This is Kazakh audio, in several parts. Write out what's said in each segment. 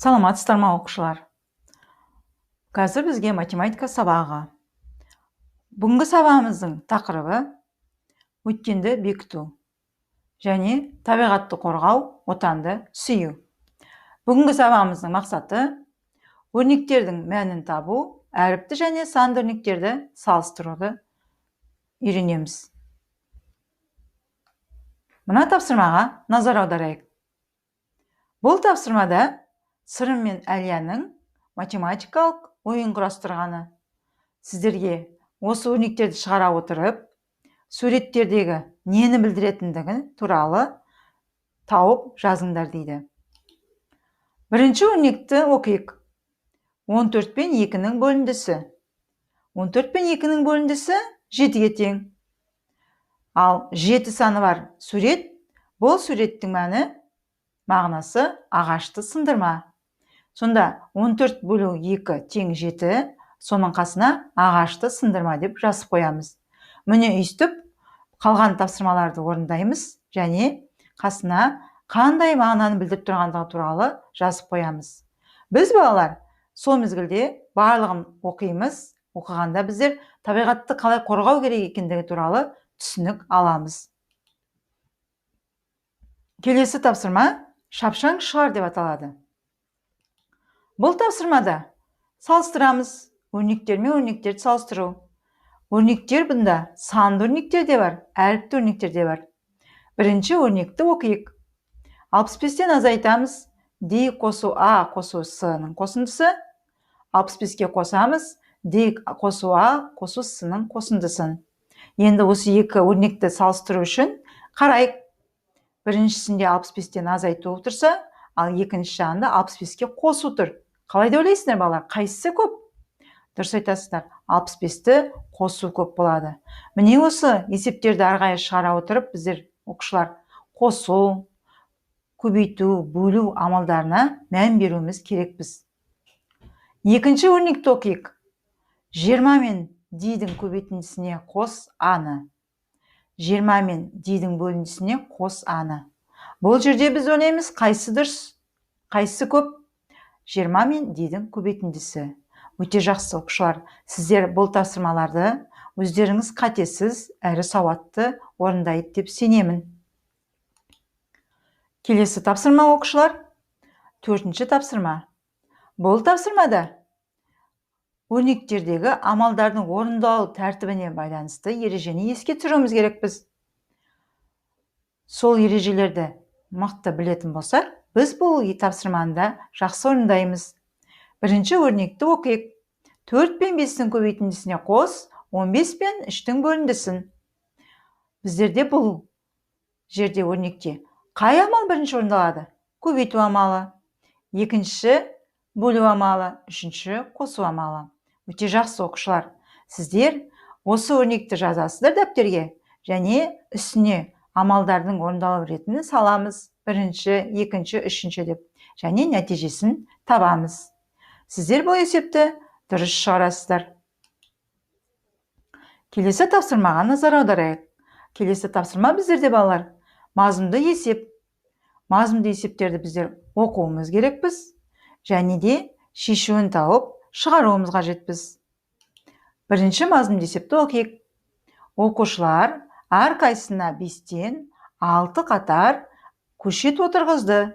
Саламатсыздар ма, оқушылар? Қазір бізге математика сабағы. Бүгінгі сабағымыздың тақырыбы өткенді бекіту және табиғатты қорғау, отанды сүю. Бүгінгі сабағымыздың мақсаты өрнектердің мәнін табу, әріпті және санды өрнектерді салыстыруды үйренеміз. Мына тапсырмаға назар аударайық. Бұл тапсырмада Сырым мен Әлияның математикалық ойын құрастырғаны. Сіздерге осы өрнектерді шығара отырып, суреттердегі нені білдіретіндігін туралы тауып жазыңдар дейді. Бірінші өрнекті оқиық. 14 пен 2-нің бөліндісі. 14 пен 2-нің бөліндісі 7-ге тең. Ал 7 саны бар сурет, бұл суреттің мәні, мағынасы ағашты сындырма. Сонда 14 бөлу 2 тең 7, соның қасына ағашты сындырма деп жазып қоямыз. Міне, өйстіп қалған тапсырмаларды орындаймыз және қасына қандай мағынаны білдіріп тұрғандығы туралы жазып қоямыз. Біз, балалар, сол мезгілде барлығын оқимыз. Оқығанда біздер табиғатты қалай қорғау керек екендігі туралы түсінік аламыз. Келесі тапсырма шапшаң шығар деп аталады. Бұл тапсырмада салыстырамыз, өрнектермен өрнектерді салыстыру. Өрнектер бұнда санды өрнектер де бар, әріпті өрнектер де бар. Бірінші өрнекті оқиық. 65-тен азайтамыз, D қосу А қосу С-ның қосындысы. 65-ке қосамыз, D қосу А қосу С-ның қосындысын. Енді осы екі өрнекті салыстыру үшін қарайық. Біріншісінде 65-тен азайту тұрса, ал екінші жағында 65-ке қосу тұр. Қалай деп ойлайсыңдар, балалар, қайсысы көп? Дұрыс айтасыздар, 65-ті қосу көп болады. Міне, осы есептерді ары қарай шығара отырып, біздер, оқушылар, қосу, көбейту, бөлу амалдарына мән беруіміз керекпіз. Екінші өрнекті оқиық. 20 мен D-дің көбейтіндісіне қос А-ны. 20 мен D-дің бөліндісіне қос А-ны. Бұл жерде біз ойлаймыз, қайсысы дұрыс, қайсысы көп? 20 мен D-дің көбейтіндісі. Өте жақсы, оқушылар. Сіздер бұл тапсырмаларды өздеріңіз қатесіз әрі сауатты орындайды деп сенемін. Келесі тапсырма, оқушылар, төртінші тапсырма. Бұл тапсырмада өрнектердегі амалдардың орындалу тәртібіне байланысты ережені еске түсіруіміз керекпіз. Сол ережелерді мықты білетін болсақ, біз бұл тапсырманы да жақсы орындаймыз. Бірінші өрнекті оқиық. 4 пен 5-тің көбейтіндісіне қос 15 пен 3-тің бөліндісін. Біздерде бұл жерде өрнекте қай амал бірінші орындалады? Көбейту амалы, екінші бөлу амалы, үшінші қосу амалы. Өте жақсы, оқушылар. Сіздер осы өрнекті жазасыздар дәптерге және үстіне амалдардың орындалу ретін саламыз. Бірінші, екінші, үшінші деп және нәтижесін табамыз. Сіздер бұл есепті дұрыс шығарасыздар. Келесі тапсырмаға назар аударайық. Келесі тапсырма біздерде, балалар, мазмұнды есеп. Мазмұнды есептерді біздер оқуымыз керекпіз және де шешуін тауып шығаруымыз қажетпіз. Бірінші мазмұнды есепті оқиық. Оқушылар әрқайсысына 5-тен 6 қатар көшет отырғызды.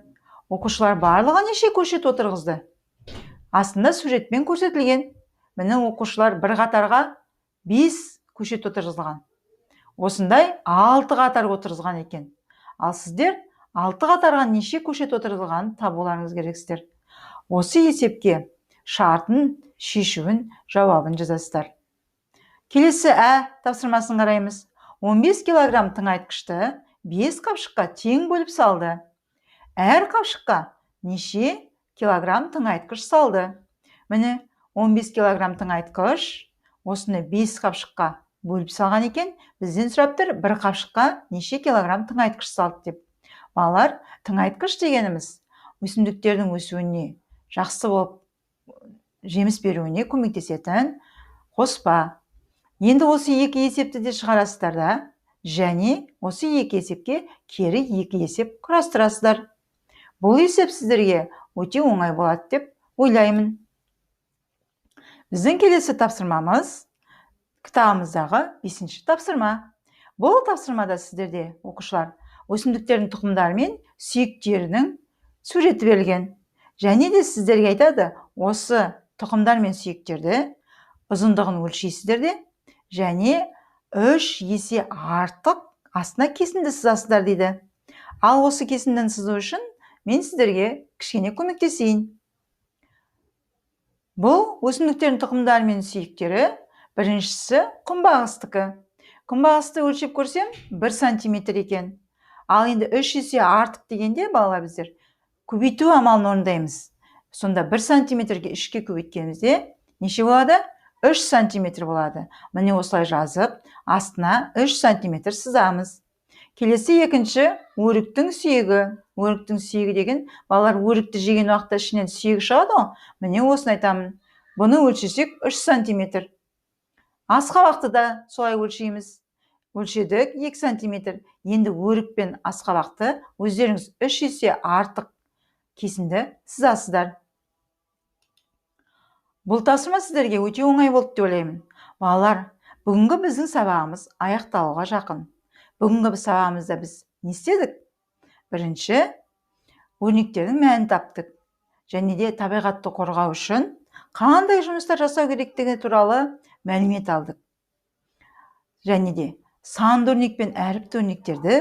Оқушылар барлығы неше көшет отырғызды? Астында суретпен көрсетілген. Міне, оқушылар, бір қатарға 5 көшет отырғызылған. Осындай 6 қатар отырғызған екен. Ал сіздер 6 қатарға неше көшет отырғызылғанын табуларыңыз керексіздер. Осы есепке шартын, шешуін, жауабын жазасыздар. Келесі тапсырмасын қараймыз. 15 килограмм тыңайтқышты 5 қапшыққа тең бөліп салды. Әр қапшыққа неше килограмм тыңайтқыш салды? Міне, 15 килограмм тыңайтқыш, осыны 5 қапшыққа бөліп салған екен. Бізден сұрап тұр, бір қапшыққа неше килограмм тыңайтқыш салды деп. Балалар, тыңайтқыш дегеніміз өсімдіктердің өсуіне, жақсы болып жеміс беруіне көмектесетін қоспа. Енді осы екі есепті де шығарасыздар да, және осы екі есепке кері екі есеп құрастырасыздар. Бұл есеп сіздерге өте оңай болады деп ойлаймын. Біздің келесі тапсырмамыз кітабымыздағы 5-ші тапсырма. Бұл тапсырмада сіздерде, оқушылар, өсімдіктердің тұқымдары мен сүйектерінің суреті берілген. Және де сіздерге айтады, осы тұқымдар мен сүйектерді ұзындығын өлшейсіздер де, және 3 есе артық астына кесінді сызасыздар дейді. Ал осы кесіндіні сызу үшін мен сіздерге кішкене көмектесейін. Бұл өсімдіктердің тұқымдары мен сүйектері, біріншісі күнбағыстікі. Күнбағысты өлшеп көрсем 1 сантиметр екен. Ал енді 3 есе артық дегенде, балалар, біздер көбейту амалын орындаймыз. Сонда 1 сантиметрге 3-ке көбейткенімізде неше болады? 3 сантиметр болады. Міне осылай жазып, астына 3 сантиметр сызамыз. Келесі екінші өріктің сүйегі. Өріктің сүйегі деген, балалар, өрікті жеген уақытта ішінен сүйегі шығады ғой. Міне осыны айтамын. Бұны өлшесек 3 сантиметр. Асқабақты да солай өлшейміз. Өлшедік 2 сантиметр. Енді өрік пен асқабақты өздеріңіз 3 есе артық кесінді сызасыздар. Бұл тапсырма сіздерге өте оңай болды деп ойлаймын. Балалар, бүгінгі біздің сабағымыз аяқталуға жақын. Бүгінгі сабағымызда біз не істедік? Бірінші, өрнектердің мәнін таптық. Және де табиғатты қорғау үшін қандай жұмыстар жасау керектігі туралы мәлімет алдық. Және де санды өрнек пен әріпті өрнектерді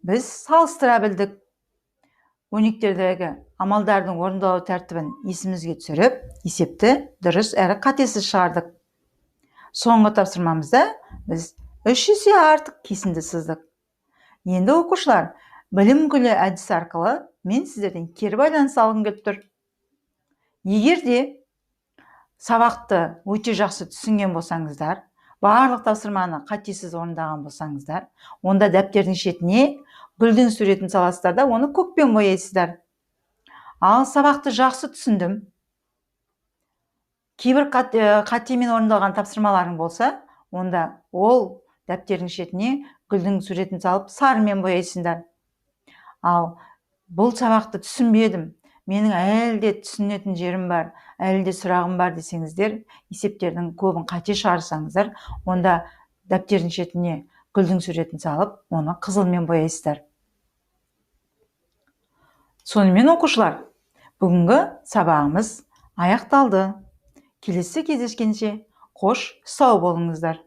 біз салыстыра білдік. Өрнектердегі амалдардың орындалу тәртібін есімізге түсіріп, есепті дұрыс әрі қатесіз шығардық. Соңғы тапсырмамызда біз 3 есе артық кесінді сыздық. Енді, оқушылар, білім гүлі әдісі арқылы мен сіздерден кері байланыс алғым келіп тұр. Егер де сабақты өте жақсы түсінген болсаңыздар, барлық тапсырманы қатесіз орындаған болсаңыздар, онда дәптердің шетіне гүлдің суретін саласыздар да, оны көкпен бояйсыздар. Ал сабақты жақсы түсіндім, кейбір қатемен орындалған тапсырмаларың болса, онда ол дәптердің шетіне гүлдің суретін салып сарымен бояйсыңдар. Ал бұл сабақты түсінбедім, менің әлі де түсінетін жерім бар, әлі де сұрағым бар десеңіздер, есептердің көбін қате шығарсаңыздар, онда дәптердің шетіне гүлдің суретін салып, оны қызылмен бояйсыздар. Сонымен, оқушылар, бүгінгі сабағымыз аяқталды. Келесі кездескенше қош сау болыңыздар.